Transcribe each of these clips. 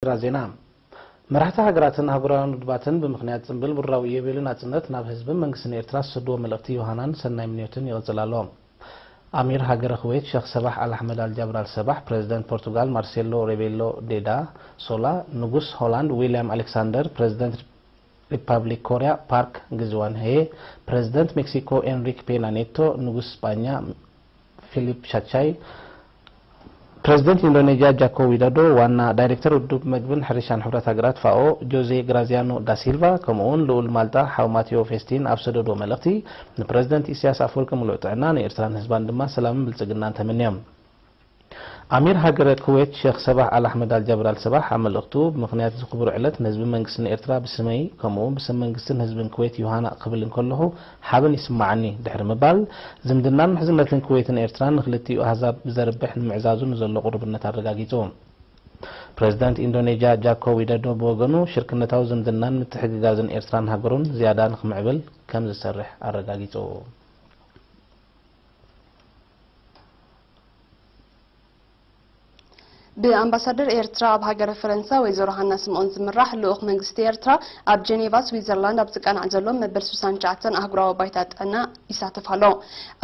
ዜና። መራሕቲ ሃገራትን ኣህጉራውያን ውድባትን ብምኽንያት ጽምብል ብራዊ ኢዮቤልዩ ናጽነት ናብ ህዝብን መንግስትን ኤርትራ ዝሰድዎ መልእኽቲ ዮሃናን ሰናይ ምንዮትን ይቕጽል ኣሎ። ኣሚር ሃገረ ኩዌት ሸኽ ሰባሕ ኣል ኣሕመድ ኣል ጃብር ኣል ሰባሕ፣ ፕረዚደንት ፖርቱጋል ማርሴሎ ሬቤሎ ዴዳ ሶላ፣ ንጉስ ሆላንድ ዊልያም ኣሌክሳንደር፣ ፕረዚደንት ሪፓብሊክ ኮርያ ፓርክ ግዝዋን ሄ፣ ፕረዚደንት ሜክሲኮ ኤንሪክ ፔና ኔቶ፣ ንጉስ ስጳኛ ፊሊፕ ሻቻይ፣ ፕረዚደንት ኢንዶኔዥያ ጃኮ ዊዶዶ፣ ዋና ዳይሬክተር ውድብ መግብን ሕርሻን ሕቡራት ሃገራት ፋኦ ጆዜ ግራዚያኖ ዳሲልቫ፣ ከምኡውን ልኡል ማልጣ ሓው ማቴዎ ፌስቲን ኣብ ሰደዶ መልእኽቲ፣ ንፕረዚደንት ኢሳያስ ኣፈወርቂ ምሉእ ጥዕና፣ ንኤርትራን ህዝባን ድማ ሰላምን ብልጽግናን ተመንዮም። ኣሚር ሃገረ ኩዌት ሸኽ ሰባሕ ኣል ኣሕመድ ኣል ጃብር ኣል ሰባሕ ኣብ መልእኽቱ፣ ብምኽንያት እዚ ክቡር ዕለት ንህዝብን መንግስትን ኤርትራ ብስመይ ከምኡውን ብስም መንግስትን ህዝብን ኩዌት ዮሃና ክብል እንከለኹ ሓበን ይስማዓኒ ድሕሪ ምባል፣ ዝምድናን ምሕዝነትን ኩዌትን ኤርትራን ንክልቲኡ ኣህዛብ ብዘርብሕ ንምዕዛዙ ንዘሎ ቅሩብነት ኣረጋጊጹ። ፕረዚደንት ኢንዶኔዥያ ጃኮ ዊደዶ ብወገኑ፣ ሽርክነታዊ ዝምድናን ምትሕግጋዝን ኤርትራን ሃገሩን ዝያዳ ንክምዕብል ከም ዝሰርሕ ኣረጋጊጹ። ብኣምባሳደር ኤርትራ ኣብ ሃገረ ፈረንሳ ወይዘሮ ሃና ስምኦን ዝምራሕ ልኡኽ መንግስቲ ኤርትራ ኣብ ጀኔቫ ስዊዘርላንድ ኣብ ዝቃናዕ ዘሎ መበል ስሳን ትሽዓተን ኣህጉራዊ ባይታ ጥዕና ይሳተፍ ኣሎ።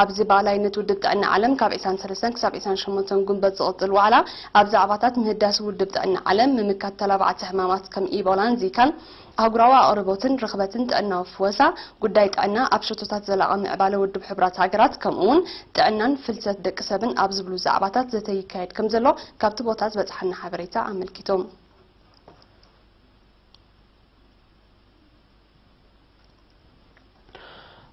ኣብዚ ብኣላይነት ውድብ ጥዕና ዓለም ካብ ዕስራን ሰለስተን ክሳብ ዕስራን ሸሞንተን ጉንበት ዝቕጽል ዋዕላ ኣብ ዛዕባታት ምህዳስ ውድብ ጥዕና ዓለም፣ ምምካት ተላባዕቲ ሕማማት ከም ኢቦላን ዚካን፣ ኣህጉራዊ ኣቕርቦትን ርኽበትን ጥዕናዊ ፍወሳ፣ ጉዳይ ጥዕና ኣብ ሸቶታት ዘላቒ ምዕባለ ውድብ ሕቡራት ሃገራት፣ ከምኡውን ጥዕናን ፍልሰት ደቂ ሰብን ኣብ ዝብሉ ዛዕባታት ዘተ ይካየድ ከም ዘሎ ካብቲ ቦታ ዝበጽሓና ሓበሬታ ኣመልኪቱ።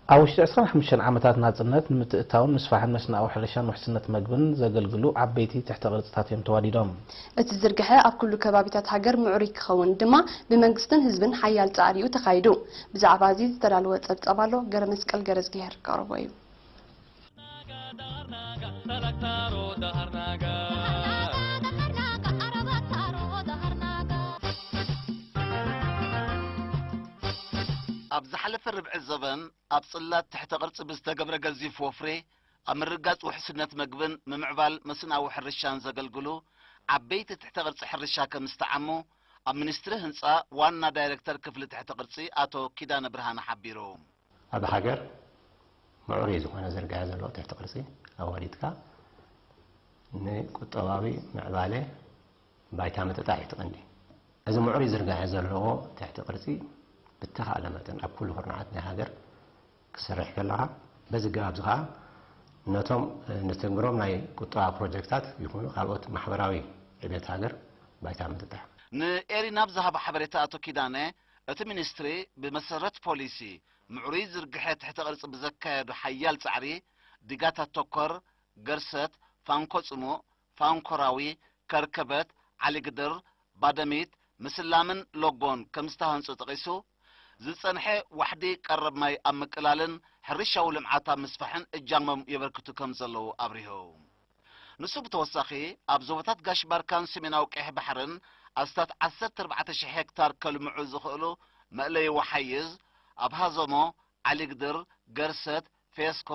ኣብ ውሽጢ ዕስራን ሓሙሽተን ዓመታት ናጽነት፣ ንምትእትታውን ምስፋሕን መስናኣዊ ሕርሻን ውሕስነት መግብን ዘገልግሉ ዓበይቲ ትሕተ ቅርጽታት እዮም ተዋዲዶም። እቲ ዝርግሐ ኣብ ኩሉ ከባቢታት ሃገር ምዕሩይ ክኸውን ድማ ብመንግስትን ህዝብን ሓያል ጻዕሪ'ዩ ተኻይዱ። ብዛዕባ እዚ ዝተዳለወ ጸብጻብ ኣሎ፣ ገረመስቀል ገረዝግሄር ከቕርቦ እዩ። ኣብ ዝሓለፈ ርብዒ ዘበን ኣብ ጽላት ትሕተ ቅርጺ ብዝተገብረ ገዚፍ ወፍሪ ኣብ ምርጋጽ ውሕስነት መግብን ምምዕባል መስንኣዊ ሕርሻን ዘገልግሉ ዓበይቲ ትሕተ ቅርጺ ሕርሻ ከም ዝተዓሙ ኣብ ሚኒስትሪ ህንጻ ዋና ዳይሬክተር ክፍሊ ትሕተ ቅርጺ ኣቶ ኪዳነ ብርሃነ ሓቢሩ። ኣብ ሃገር ምዕሩይ ዝኾነ ዝርግሐ ዘለዎ ትሕተ ቅርጺ ኣዋዲድካ ንቁጠባዊ ምዕባለ ባይታ ምጥጣሕ እዩ እቲ ቀንዲ። እዚ ምዕሩይ ዝርግሐ ዘለዎ ትሕቲ ቅርጺ ብተኻእለ መጠን ኣብ ኩሉ ኩርናዓት ናይ ሃገር ክሰርሕ ከለኻ፣ በዚ ኣገባብ እዚ ኸኣ ነቶም፣ እ፣ ንትግብሮም ናይ ቁጠባ ፕሮጀክታት ይኹኑ ካልኦት ማሕበራዊ ዕቤት ሃገር ባይታ ምጥጣሕ። ንኤሪና ብዝሃቦ ሓበሬታ ኣቶ ኪዳነ፣ እቲ ሚኒስትሪ ብመሰረት ፖሊሲ ምዕሩይ ዝርግሐ ትሕቲ ቅርጺ ብዘካየዶ ሓያል ጻዕሪ፣ ዲጋታት ተኮር፣ ገርሰት፣ ፋንኮ ጽሙእ፣ ፋንኮራዊ፣ ከርከበት፣ ዓሊግድር፣ ባደሚት፣ ምስላምን ሎጎን ከም ዝተሃንጹ ጠቒሱ፣ ዝጸንሐ ዋሕዲ ቀረብ ማይ ኣብ ምቅላልን ሕርሻዊ ልምዓት ኣብ ምስፋሕን እጃሞም የበርክቱ ከም ዘለዉ ኣብሪሁ። ንሱ ብተወሳኺ፣ ኣብ ዞባታት ጋሽ ባርካን ሰሜናዊ ቀይሕ ባሕርን ኣስታት ዓሰርተ ኣርባዕተ ሽሕ ሄክታር ከልምዑ ዝኽእሉ መእለዪ ወሓይዝ ኣብ ሃዞሞ፣ ዓሊግድር፣ ገርሰት፣ ፌስኮ፣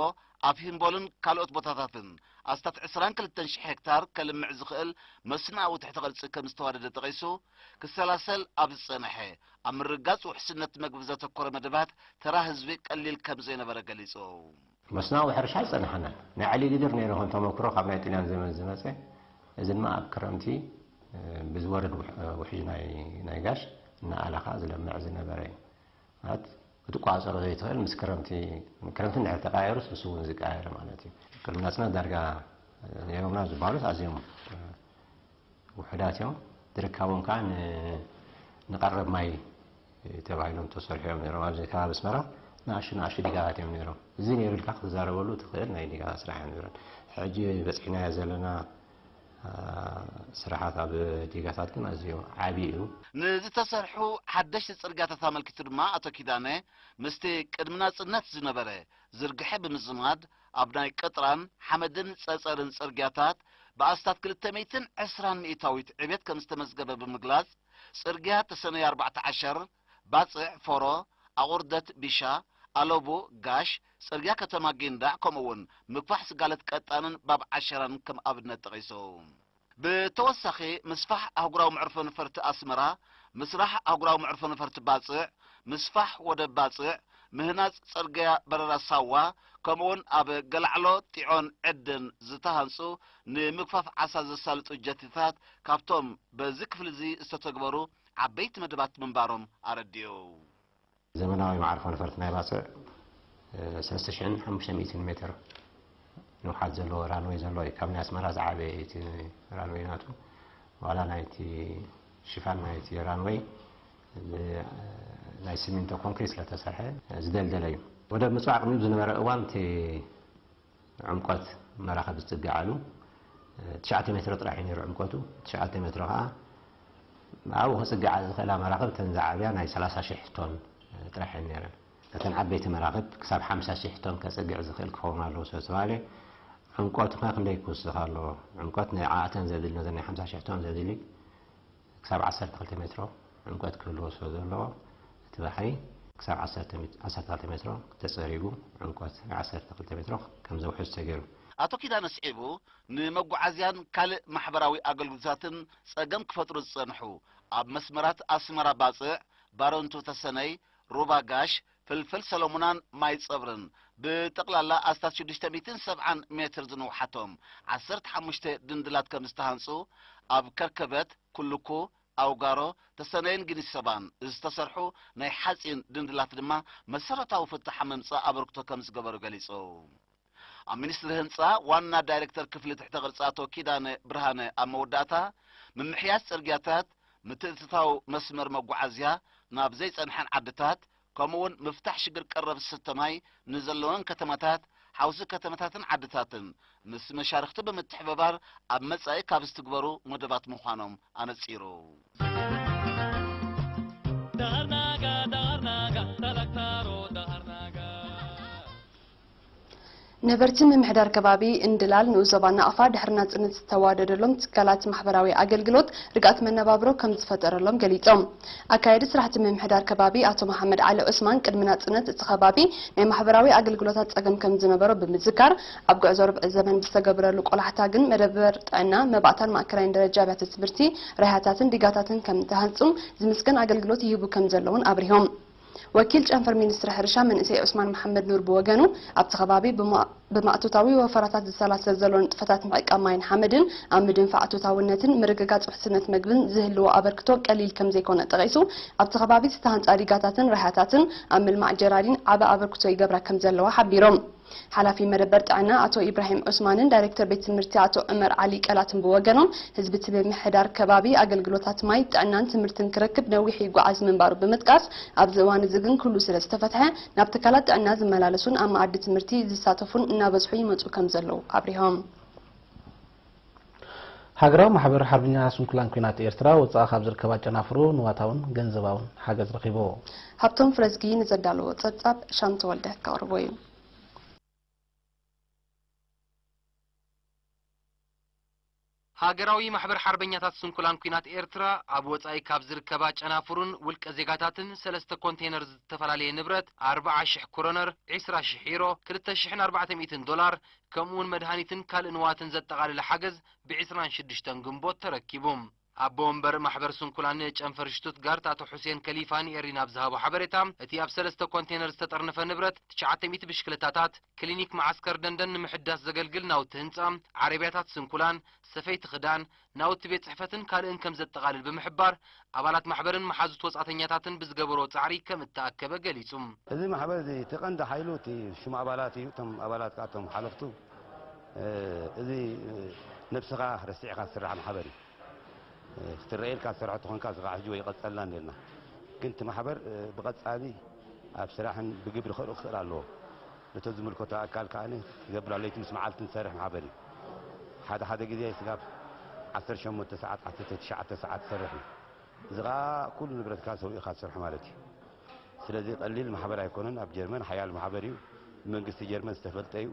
ኣብ ሂምቦልን ካልኦት ቦታታትን ኣስታት ዕስራን ክልተን ሽሕ ሄክታር ከልምዕ ዝኽእል መስንኣዊ ትሕተ ቅርጺ ከም ዝተዋደደ ጠቒሱ፣ ክሰላሰል ኣብ ዝጸንሐ ኣብ ምርጋጽ ውሕስነት መግቢ ዘተኮረ መደባት ተራ ህዝቢ ቀሊል ከም ዘይነበረ ገሊጹ። መስናዊ ሕርሻ ኣይጸንሓናን። ናይ ዓሊ ግድር ነይሩ ከም ተመክሮ ካብ ናይ ጥልያን ዘመን ዝመጸ፣ እዚ ድማ ኣብ ክረምቲ፣ እ፣ ብዝወርድ ውሕ-፣ ውሕጅ ናይ፣ ናይ ጋሽ እናኣለኻ ዝለምዕ ዝነበረ እዩ። ማለት ክትቋጸሮ ዘይትኽእል ምስ ክረምቲ፣ ክረምቲ እንድሕር ተቀያየሩስ ንሱ እውን ዝቀያየር ማለት እዩ። ቅድሚ ናጽነት ዳርጋ ነይሮምና ዝበሃሉስ ኣዝዮም ውሑዳት እዮም። ዝርከቦም ከዓ ን-፣ ንቀረብ ማይ ተባሂሎም ተሰርሑ እዮም ነይሮም። ኣብዚ ከባቢ ኣስመራ ንኣሽቱ ንኣሽቱ ዲጋታት እዮም ነይሮም። እዚ ነይሩ ኢልካ ክትዛረበሉ ትኽእል ናይ ዲጋ ስራሕ እዮም ነይሮም። ሕጂ በፂሕናዮ ዘለና፣ አ፣ ስራሓት ኣብ ዲጋታት ግን ኣዝዩ ዓቢ እዩ። ንዝተሰርሑ ሓደሽቲ ጽርግያታት ኣመልኪቱ ድማ ኣቶ ኪዳነ፣ ምስቲ ቅድሚ ናጽነት ዝነበረ ዝርግሐ ብምዝማድ፣ ኣብ ናይ ቅጥራን ሓመድን ጸጸርን ጽርግያታት ብኣስታት ክልተ ሚእትን ዕስራን ሚእታዊት ዕቤት ከም ዝተመዝገበ ብምግላጽ፣ ጽርግያ ተሰነይ ኣርባዕተ ዓሸር፣ ባጽዕ ፎሮ፣ ኣቑርደት ቢሻ፣ ኣለቡ ጋሽ፣ ጽርግያ ከተማ ጊንዳዕ፣ ከምኡ'ውን ምክፋሕ ስጋለት ቀጣንን ባብ ዓሸራን ከም ኣብነት ጠቒሱ። ብተወሳኺ፣ ምስፋሕ ኣህጉራዊ መዕርፎ ነፈርቲ ኣስመራ፣ ምስራሕ ኣህጉራዊ መዕርፎ ነፈርቲ ባጽዕ፣ ምስፋሕ ወደብ ባጽዕ፣ ምህናጽ ጽርግያ በረራ ሳዋ፣ ከምኡውን ኣብ ገላዕሎ፣ ጢዖን ዕድን ዝተሃንጹ ንምግፋፍ ዓሳ ዘሳልጡ ጀቲታት ካብቶም በዚ ክፍሊ እዚ ዝተተግበሩ ዓበይቲ መደባት ምንባሮም ኣረዲኡ። ዘመናዊ መዓርፎ ነፈርቲ ናይ ባጽዕ፣ እ፣ ሰለስተ ሽሕን ሓሙሽተ ሚእትን ሜትር ንውሓት ዘለዎ ራንወይ ዘለዎ እዩ። ካብ ናይ ኣስመራ ዝዓበየ እቲ ራንወይ ናቱ። ዋላ ናይቲ ሽፋን ናይቲ ራንወይ ብ-፣ ናይ ሲሚንቶ ኮንክሪት ስለ ተሰርሐ ዝደልደለ እዩ። ወደብ ምጽዋዕ ቅድሚ ዝነበረ እዋን እቲ ዕምቆት መራኽብ ዝጽግዓሉ፣ እ፣ ትሽዓተ ሜትሮ ጥራሕ እዩ ነይሩ ዕምቆቱ። ትሽዓተ ሜትሮ ከኣ ኣብኡ ክጽግዓ ዝኽእላ መራኽብ እተን ዝዓብያ ናይ ሰላሳ ሽሕ ቶን፣ እ፣ ጥራሕ እየን ነይረን። እተን ዓበይቲ መራኽብ ክሳብ ሓምሳ ሽሕ ቶን ከጽግዕ ዝኽእል ክኸውን ኣለዎ ስለ ዝተባህለ፣ ዕምቆቱ ከ ክንደይ ክውስኽ ኣለዎ? ዕምቆት ንዓኣተን ዘድሊ፣ ነዘን ናይ ሓምሳ ሽሕ ቶን ዘድሊ ክሳብ ዓሰርተ ክልተ ሜትሮ ዕምቆት ክህልዎ ስለ ዘለዎ፣ እቲ ባሕሪ ክሳብ ዓሰርተ ሜት-፣ ዓሰርተ ክልተ ሜትሮ ተጸሪጉ ዕምቆት ዓሰርተ ክልተ ሜትሮ ከም ዘውሕዝ ተገይሩ። ኣቶ ኪዳነ ስዒቡ፣ ንመጓዓዝያን ካልእ ማሕበራዊ ኣገልግሎታትን ጸገም ክፈጥሩ ዝጸንሑ ኣብ መስመራት ኣስመራ ባጽዕ፣ ባረንቱ ተሰነይ፣ ሩባ ጋሽ፣ ፍልፍል ሰለሙናን ማይ ጸብርን ብጠቕላላ ኣስታት ሽዱሽተ ሚእትን ሰብዓን ሜትር ዝንውሓቶም ዓሰርተ ሓሙሽተ ድንድላት ከም ዝተሃንጹ፣ ኣብ ከርከበት፣ ኩልኩ፣ ኣውጋሮ፣ ተሰነይን ግኒሰባን ዝተሰርሑ ናይ ሓጺን ድንድላት ድማ መሰረታዊ ፍታሕ ኣብ ምምጻእ ኣበርክቶ ከም ዝገበሩ ገሊጹ። ኣብ ሚኒስትሪ ህንጻ ዋና ዳይሬክተር ክፍሊ ትሕተ ቅርጺ ኣቶ ኪዳነ ብርሃነ ኣብ መወዳእታ፣ ምምሕያሽ ጽርግያታት፣ ምትእትታው መስመር መጓዓዝያ ናብ ዘይጸንሐን ዓድታት፣ ከምኡውን ምፍታሕ ሽግር ቀረብ ዝስተ ማይ ንዘለወን ከተማታት፣ ሓውሲ ከተማታትን ዓድታትን ምስ መሻርኽቲ ብምትሕብባር ኣብ መጻኢ ካብ ዝትግበሩ መደባት ምዃኖም ኣነጺሩ። ነበርቲ ምምሕዳር ከባቢ እንድላል ንኡስ ዞባ ናቕፋ ድሕሪ ናጽነት ዝተዋደደሎም ትካላት ማሕበራዊ ኣገልግሎት ርግኣት መነባብሮ ከም ዝፈጠረሎም ገሊጾም። ኣካየዲ ስራሕቲ ምምሕዳር ከባቢ ኣቶ መሓመድ ዓሊ ዑስማን ቅድሚ ናጽነት እቲ ከባቢ ናይ ማሕበራዊ ኣገልግሎታት ጸገም ከም ዝነበሮ ብምዝካር፣ ኣብ ጉዕዞ ርብዒ ዘመን ብዝተገበረሉ ቆላሕታ ግን መደበር ጥዕና፣ መባእታን ማእከላይን ደረጃ ኣብያተ ትምህርቲ፣ ራህያታትን ዲጋታትን ከም ዝተሃንጹን ዝምስገን ኣገልግሎት ይህቡ ከም ዘለውን ኣብሪሆም። ወኪል ጨንፈር ሚኒስትሪ ሕርሻ መንእሰይ ዑስማን መሓመድ ኑር ብወገኑ፣ ኣብቲ ከባቢ ብማ-፣ ብማእቶታዊ ወፈራታት ዝሰላሰል ዘሎ ንጥፈታት ምዕቃብ ማይን ሓመድን ኣብ ምድንፋዕ እቶታውነትን ምርግጋጽ ውሕስነት መግብን ዝህልዎ ኣበርክቶ ቀሊል ከም ዘይኮነ ጠቒሱ፣ ኣብቲ ከባቢ ዝተሃንጻ ዲጋታትን ራህያታትን ኣብ ምልማዕ ጀራዲን ዓቢ ኣበርክቶ ይገብራ ከም ዘለዋ ሓቢሮም። ሓላፊ መደበር ጥዕና ኣቶ ኢብራሂም ዑስማንን ዳይሬክተር ቤት ትምህርቲ ኣቶ ዑመር ዓሊ ቀላትን ብወገኖም፣ ህዝቢ እቲ ምምሕዳር ከባቢ ኣገልግሎታት ማይ፣ ጥዕናን ትምህርትን ክረክብ ነዊሕ ይጓዓዝ ምንባሩ ብምጥቃስ፣ ኣብዚ እዋን እዚ ግን ኩሉ ስለ ዝተፈትሐ፣ ናብ ትካላት ጥዕና ዝመላለሱን ኣብ መኣዲ ትምህርቲ ዝሳተፉን እናበዝሑ ይመጹ ከም ዘለዉ ኣብሪሆም። ሃገራዊ ማሕበር ሓርበኛ ስንኩላን ኲናት ኤርትራ ወጻኢ ካብ ዝርከባ ጨናፍሩ ንዋታውን ገንዘባውን ሓገዝ ረኺቡ። ሃብቶም ፍረዝጊ ንዘዳለዎ ጸብጻብ ሻም ተወልደ ከቕርቦ እዩ። ሃገራዊ ማሕበር ሓርበኛታት ስንኩላን ኲናት ኤርትራ ኣብ ወጻኢ ካብ ዝርከባ ጨናፍሩን ውልቀ ዜጋታትን ሰለስተ ኮንቴነር ዝተፈላለየ ንብረት፣ ኣርብዓ ሽሕ ክሮነር፣ ዕስራ ሽሕ ዩሮ፣ ክልተ ሽሕን ኣርባዕተ ሚእትን ዶላር፣ ከምኡውን መድሃኒትን ካልእ ንዋትን ዘጠቓለለ ሓገዝ ብዕስራን ሽዱሽተን ግንቦት ተረኪቡ። ኣቦ ወንበር ማሕበር ስንኩላን ጨንፈር ሽቱትጋርት ኣቶ ሑሴን ከሊፋ ንኤሪና ኣብ ዝሃቦ ሓበሬታ፣ እቲ ኣብ ሰለስተ ኮንቴነር ዝተጠርነፈ ንብረት ትሽዓተ ሚእቲ ብሽክለታታት፣ ክሊኒክ መዓስከር ደንደን ንምሕዳስ ዘገልግል ናውቲ ህንጻ፣ ዓረብያታት ስንኩላን፣ ሰፈይቲ ክዳን፣ ናውቲ ቤት ጽሕፈትን ካልእን ከም ዘጠቓልል ብምሕባር፣ ኣባላት ማሕበርን መሓዙት ወጻእተኛታትን ብዝገበሮ ጻዕሪ ከም እተኣከበ ገሊጹ። እዚ ማሕበር እዚ እቲ ቀንዲ ሓይሉ እቲ ሽም ኣባላት እዩ። እቶም ኣባላት ከኣ እቶም ሓለፍቱ፣ እ፣ እዚ፣ እ፣ ነብስኻ ረሲዕካ ዝስራሕ ማሕበር እዩ። እ፣ ክትረኣየልካ ዝሰርሖ ተኾንካ፣ እዚ ከኣ ሕጂ ወይ ይቐጸልና እንዴልና። ግን እቲ ማሕበር፣ እ፣ ብቐጻሊ ኣብ ስራሕን ብግብሪ ከርእዮ ክኽእል ኣለዎ። ነቶ ዝምልከቶ ኣካል ከኣ ክገብር ኣለዎ። ለይቲ ምስ መዓልቲ ዝሰርሕ ማሕበር እዩ። ሓደ ሓደ ግዜ ስጋብ ዓሰርተ ሸሞንተ ሰዓት፣ ዓሰርተ ትሽዓተ ሰዓት ዝሰርሕ እዩ። እዚ ከኣ ኩሉ ንብረትካ ሰዊእኻ ትሰርሖ ማለት እዩ። ስለዚ ቀሊል ማሕበር ኣይኮነን። ኣብ ጀርመን ሓያል ማሕበር እዩ። ብመንግስቲ ጀርመን ዝተፈልጠ እዩ።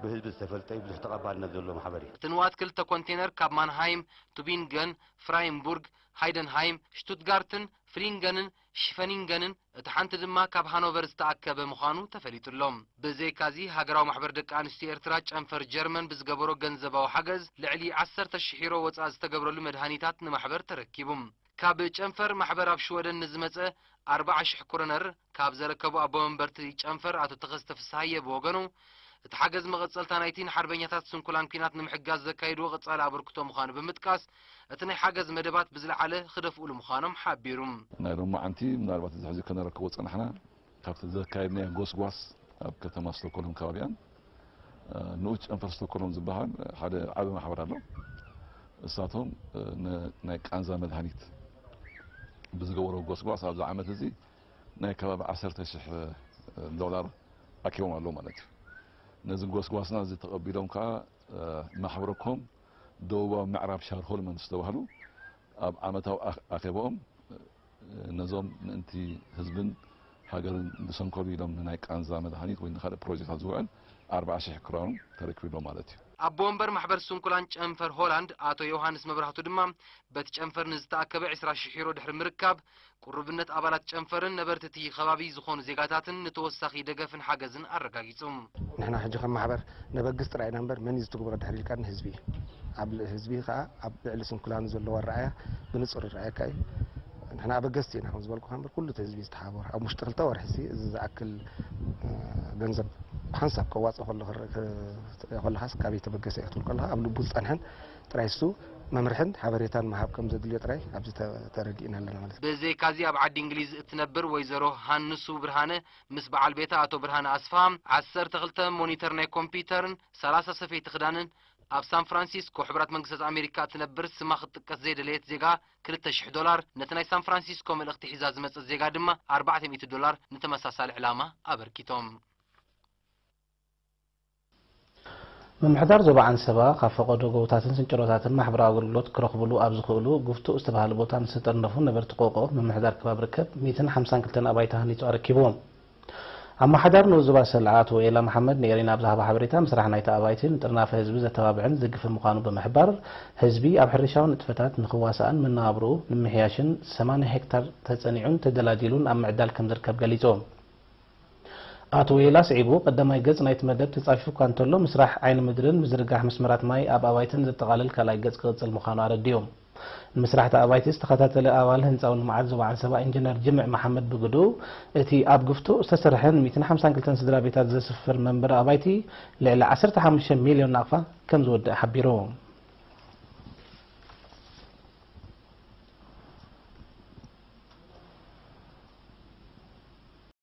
ብህዝቢ ዝተፈልጠ እዩ፣ ብዙሕ ተቐባልነት ዘለዎ ማሕበር እዩ። እቲ ንዋት ክልተ ኮንቴነር ካብ ማንሃይም፣ ቱቢንገን፣ ፍራይንቡርግ፣ ሃይደንሃይም፣ ሽቱትጋርትን ፍሊንገንን ሽፈኒንገንን እቲ ሓንቲ ድማ ካብ ሃኖቨር ዝተኣከበ ምዃኑ ተፈሊጡ ኣሎ። ብዘይካዚ ሃገራዊ ማሕበር ደቂ ኣንስትዮ ኤርትራ ጨንፈር ጀርመን ብዝገበሮ ገንዘባዊ ሓገዝ ልዕሊ ዓሰርተ ሽሕ ዩሮ ወፃእ ዝተገብረሉ መድሃኒታት ንማሕበር ተረኪቡ። ካብ ጨንፈር ማሕበር ኣብ ሽወደን ንዝመፀ ኣርባዓ ሽሕ ክሮነር ካብ ዘረከቡ ኣቦ መንበርቲ ጨንፈር ኣቶ ተኸስተ ፍስሃየ ብወገኑ እቲ ሓገዝ መቐጸልታ ናይቲ ንሓርበኛታት ስንኩላን ኲናት ንምሕጋዝ ዘካየድዎ ቀጻሊ ኣበርክቶ ምዃኑ ብምጥቃስ እቲ ናይ ሓገዝ መደባት ብዝለዓለ ክደፍኡሉ ምዃኖም ሓቢሩ። ናይ ሎማዓንቲ ምናልባት እዚ ሕዚ ከነረክቦ ጸናሕና ካብቲ ዘካየድናዮ ጎስጓስ ኣብ ከተማ ስቶኮልም ከባቢኣን ንኡስ ጨንፈር ስቶኮልም ዝበሃል ሓደ ዓቢ ማሕበር ኣሎ። እሳቶም ናይ ቃንዛ መድሃኒት ብዝገበሮ ጎስጓስ ኣብዚ ዓመት እዚ ናይ ከባቢ ዓሰርተ ሽሕ ዶላር ኣኪቦም ኣለዉ ማለት እዩ። ነዚ ጎስጓስና እዚ ተቐቢሎም ከዓ ማሕበረኮም ደቡባዊ ምዕራብ ሻርሆልመን ዝተባህሉ ኣብ ዓመታዊ ኣኼባኦም ነዞም ምእንቲ ህዝብን ሃገርን ዝሰንከሉ ኢሎም ንናይ ቃንዛ መድሃኒት ወይ ንካልእ ፕሮጀክታት ዝውዕል ኣርብዓ ሽሕ ክራውን ተረኪቡ ኣሎ ማለት እዩ። ኣቦ ወንበር ማሕበር ስንኩላን ጨንፈር ሆላንድ ኣቶ ዮሃንስ መብራህቱ ድማ በቲ ጨንፈር ንዝተኣከበ ዕስራ ሽሕ ዩሮ ድሕሪ ምርካብ ቁሩብነት ኣባላት ጨንፈርን ነበርቲ እቲ ከባቢ ዝኾኑ ዜጋታትን ንተወሳኺ ደገፍን ሓገዝን ኣረጋጊጹ። ንሕና ሕጂ ከም ማሕበር ነበግስ ጥራይ ኢና እምበር መን እዩ ዝትግብሮ ድሕሪ ኢልካ ንህዝቢ እዩ። ኣብ ህዝቢ ከዓ ኣብ ልዕሊ ስንኩላን ዘለዎ ኣረኣያ ብንጹር ይረኣየካ እዩ። ንሕና ኣበገስቲ ኢና ከም ዝበልኩኻ እምበር ኩሉ እቲ ህዝቢ ዝተሓባበረ ኣብ ውሽጢ ክልተ ወርሒ እዚ ዝኣክል ገንዘብ ብሓንሳብ ከዋፅእ ከሎ ከለኻስ ካበይ ተበገሰ እዩ ክትብል ከለኻ ኣብ ልቡ ዝፀንሐን ጥራይ እሱ መምርሕን ሓበሬታን ምሃብ ከም ዘድልዮ ጥራይ ኣብዚ ተረዲእና ኣለና ማለት እዩ። ብዘይካዚ ኣብ ዓዲ እንግሊዝ እትነብር ወይዘሮ ሃንሱ ብርሃነ ምስ በዓል ቤታ ኣቶ ብርሃነ ኣስፋ ዓሰርተ ክልተ ሞኒተር ናይ ኮምፒውተርን ሰላሳ ሰፈይቲ ክዳንን ኣብ ሳን ፍራንሲስኮ ሕቡራት መንግስታት ኣሜሪካ እትነብር ስማ ክትጥቀስ ዘይደለየት ዜጋ ክልተ ሽሕ ዶላር፣ ነቲ ናይ ሳን ፍራንሲስኮ መልእኽቲ ሒዛ ዝመጸት ዜጋ ድማ ኣርባዕተ ሚእቲ ዶላር ንተመሳሳሊ ዕላማ ኣበርኪቶም። ምምሕዳር ዞባ ዓንሰባ ካብ ፈቐዶ ጎቦታትን ስንጭሮታትን ማሕበራዊ ኣገልግሎት ክረኽብሉ ኣብ ዝኽእሉ ጉፍቱእ ዝተባህለ ቦታ ንዝተጠርነፉ ነበርቲ ቆቆ ምምሕዳር ከባቢ ርከብ ሚእትን ሓምሳን ክልተን ኣባይቲ ሃኒጹ ኣረኪብዎም። ኣመሓዳሪ ንኡስ ዞባ ሰልዓ ኣቶ ወኤላ መሓመድ ንኤሪና ኣብ ዝሃቦ ሓበሬታ ምስራሕ ናይቲ ኣባይቲ ንጥርናፈ ህዝቢ ዘተባብዕን ዝድግፍን ምዃኑ ብምሕባር ህዝቢ ኣብ ሕርሻዊ ንጥፈታት ንኽዋሳእን መነባብርኡ ንምምሕያሽን ሰማንያ ሄክታር ተጸኒዑን ተደላዲሉን ኣብ ምዕዳል ከምዝርከብ ገሊጹ። ኣቶ ወየላ ስዒቡ፣ ቀዳማይ ገጽ ናይቲ መደብ ተጻፊፉ እኳ እንተሎ፣ ምስራሕ ዓይኒ ምድርን ምዝርጋሕ መስመራት ማይ ኣብ ኣባይትን ዘጠቓልል ካልኣይ ገጽ ክቕጽል ምዃኑ ኣረዲኡ። ንምስራሕ እቲ ኣባይቲ ዝተኸታተለ ኣባል ህንጻዊ ልምዓት ዞባ ዓንሰባ ኢንጂነር ጅምዕ መሓመድ ብግድኡ፣ እቲ ኣብ ግፍቱ ዝተሰርሐ ን ሚእትን ሓምሳን ክልተን ስድራ ቤታት ዘስፍር መንበሪ ኣባይቲ ልዕሊ ዓሰርተ ሓሙሽተ ሚልዮን ናቕፋ ከም ዝወድእ ሓቢሩ።